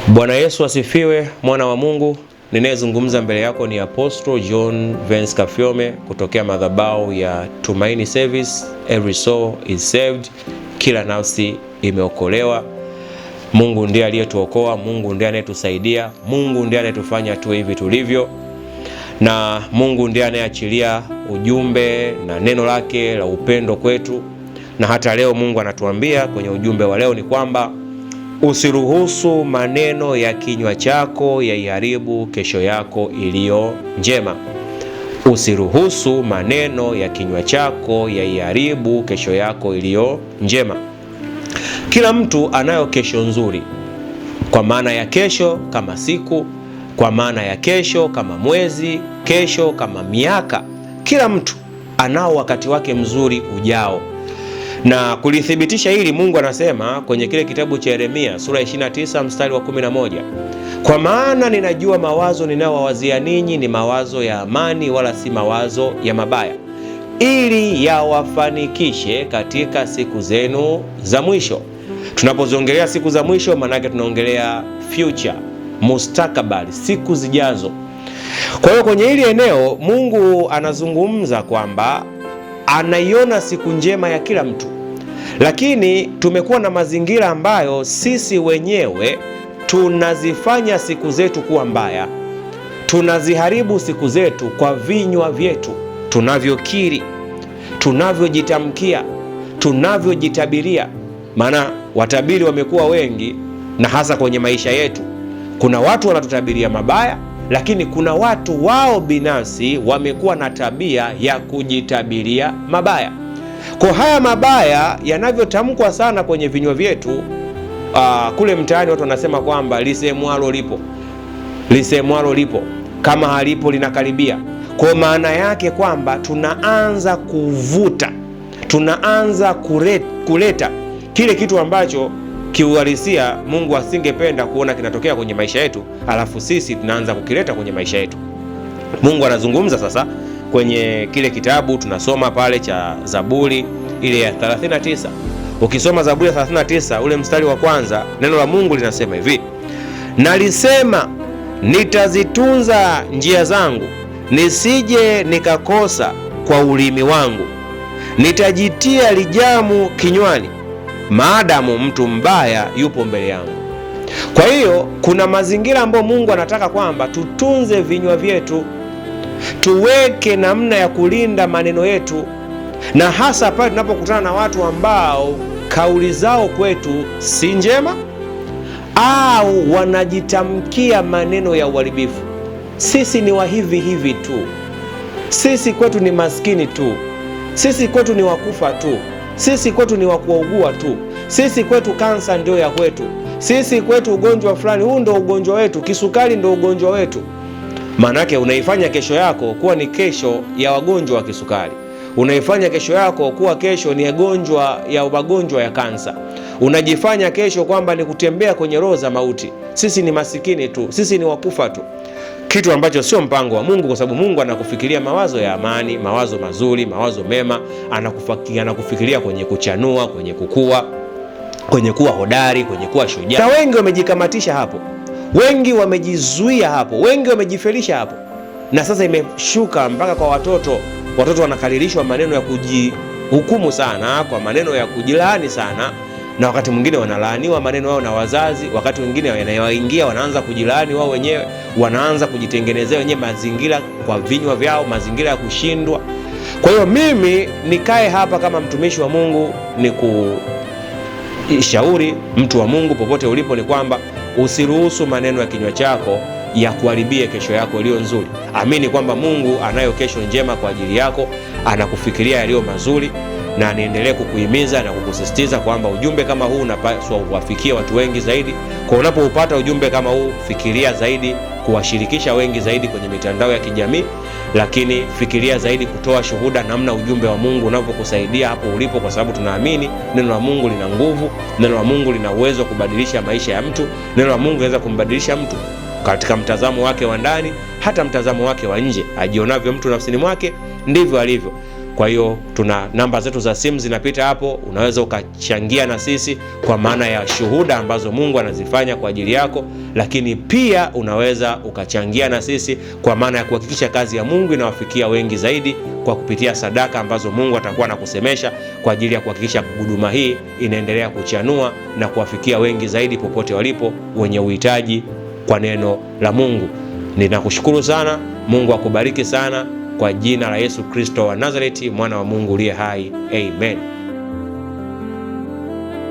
Bwana Yesu asifiwe, mwana wa Mungu. Ninayezungumza mbele yako ni Apostle John Vance Kafyome kutokea madhabahu ya Tumaini Service. Every soul is saved, kila nafsi imeokolewa. Mungu ndiye aliyetuokoa, Mungu ndiye anayetusaidia, Mungu ndiye anayetufanya tuwe hivi tulivyo, na Mungu ndiye anayeachilia ujumbe na neno lake la upendo kwetu. Na hata leo Mungu anatuambia kwenye ujumbe wa leo ni kwamba usiruhusu maneno ya kinywa chako yaiharibu kesho yako iliyo njema. Usiruhusu maneno ya kinywa chako yaiharibu kesho yako iliyo njema. Kila mtu anayo kesho nzuri, kwa maana ya kesho kama siku, kwa maana ya kesho kama mwezi, kesho kama miaka. Kila mtu anao wakati wake mzuri ujao. Na kulithibitisha hili, Mungu anasema kwenye kile kitabu cha Yeremia sura 29 mstari wa 11, kwa maana ninajua mawazo ninayowawazia ninyi ni mawazo ya amani, wala si mawazo ya mabaya, ili yawafanikishe katika siku zenu za mwisho. Tunapoziongelea siku za mwisho, maanake tunaongelea future, mustakabali, siku zijazo. Kwa hiyo kwenye hili eneo Mungu anazungumza kwamba anaiona siku njema ya kila mtu, lakini tumekuwa na mazingira ambayo sisi wenyewe tunazifanya siku zetu kuwa mbaya. Tunaziharibu siku zetu kwa vinywa vyetu, tunavyokiri, tunavyojitamkia, tunavyojitabiria. Maana watabiri wamekuwa wengi, na hasa kwenye maisha yetu kuna watu wanatutabiria mabaya, lakini kuna watu wao binafsi wamekuwa na tabia ya kujitabiria mabaya. Kwa haya mabaya yanavyotamkwa sana kwenye vinywa vyetu, kule mtaani watu wanasema kwamba lisemwalo lipo, lisemwalo lipo, kama halipo linakaribia. Kwa maana yake kwamba tunaanza kuvuta, tunaanza kuleta kile kitu ambacho kiuhalisia Mungu asingependa kuona kinatokea kwenye maisha yetu, alafu sisi tunaanza kukileta kwenye maisha yetu. Mungu anazungumza sasa kwenye kile kitabu tunasoma pale cha Zaburi ile ya 39. Ukisoma Zaburi ya 39 ule mstari wa kwanza, neno la Mungu linasema hivi: nalisema nitazitunza njia zangu, nisije nikakosa kwa ulimi wangu. Nitajitia lijamu kinywani, maadamu mtu mbaya yupo mbele yangu. Kwa hiyo kuna mazingira ambayo Mungu anataka kwamba tutunze vinywa vyetu, tuweke namna ya kulinda maneno yetu, na hasa pale tunapokutana na watu ambao kauli zao kwetu si njema au wanajitamkia maneno ya uharibifu. Sisi ni wa hivi hivi tu, sisi kwetu ni maskini tu, sisi kwetu ni wakufa tu, sisi kwetu ni wakuugua tu, sisi kwetu kansa ndio ya kwetu, sisi kwetu ugonjwa fulani huu ndio ugonjwa wetu, kisukari ndio ugonjwa wetu. Maanake unaifanya kesho yako kuwa ni kesho ya wagonjwa wa kisukari, unaifanya kesho yako kuwa kesho ni gonjwa ya magonjwa ya kansa, unajifanya kesho kwamba ni kutembea kwenye roho za mauti. Sisi ni masikini tu, sisi ni wakufa tu, kitu ambacho sio mpango wa Mungu, kwa sababu Mungu anakufikiria mawazo ya amani, mawazo mazuri, mawazo mema. Anakufikiria kwenye kuchanua, kwenye kukua, kwenye kuwa hodari, kwenye kuwa shujaa. Na wengi wamejikamatisha hapo, wengi wamejizuia hapo, wengi wamejifelisha hapo, na sasa imeshuka mpaka kwa watoto. Watoto wanakalilishwa maneno ya kujihukumu sana, kwa maneno ya kujilaani sana, na wakati mwingine wanalaaniwa maneno yao na wazazi, wakati mwingine yanayowaingia wanaanza kujilaani wao wenyewe, wanaanza kujitengenezea wenyewe mazingira kwa vinywa vyao, mazingira ya kushindwa. Kwa hiyo mimi nikae hapa kama mtumishi wa Mungu nikushauri mtu wa Mungu popote ulipo ni kwamba usiruhusu maneno ya kinywa chako ya kuharibie kesho yako iliyo nzuri. Amini kwamba Mungu anayo kesho njema kwa ajili yako, anakufikiria yaliyo mazuri, na niendelee kukuhimiza na kukusisitiza kwamba ujumbe kama huu unapaswa uwafikie watu wengi zaidi. Kwa unapoupata ujumbe kama huu, fikiria zaidi kuwashirikisha wengi zaidi kwenye mitandao ya kijamii, lakini fikiria zaidi kutoa shuhuda namna ujumbe wa Mungu unavyokusaidia hapo ulipo, kwa sababu tunaamini neno la Mungu lina nguvu, neno la Mungu lina uwezo wa kubadilisha maisha ya mtu, neno la Mungu linaweza kumbadilisha mtu katika mtazamo wake wa ndani, hata mtazamo wake wa nje. Ajionavyo mtu nafsini mwake ndivyo alivyo. Kwa hiyo tuna namba zetu za simu zinapita hapo, unaweza ukachangia na sisi kwa maana ya shuhuda ambazo Mungu anazifanya kwa ajili yako, lakini pia unaweza ukachangia na sisi kwa maana ya kuhakikisha kazi ya Mungu inawafikia wengi zaidi kwa kupitia sadaka ambazo Mungu atakuwa anakusemesha kwa ajili ya kuhakikisha huduma hii inaendelea kuchanua na kuwafikia wengi zaidi popote walipo wenye uhitaji kwa neno la Mungu. Ninakushukuru sana, Mungu akubariki sana kwa jina la Yesu Kristo wa Nazareti, mwana wa Mungu uliye hai. Amen.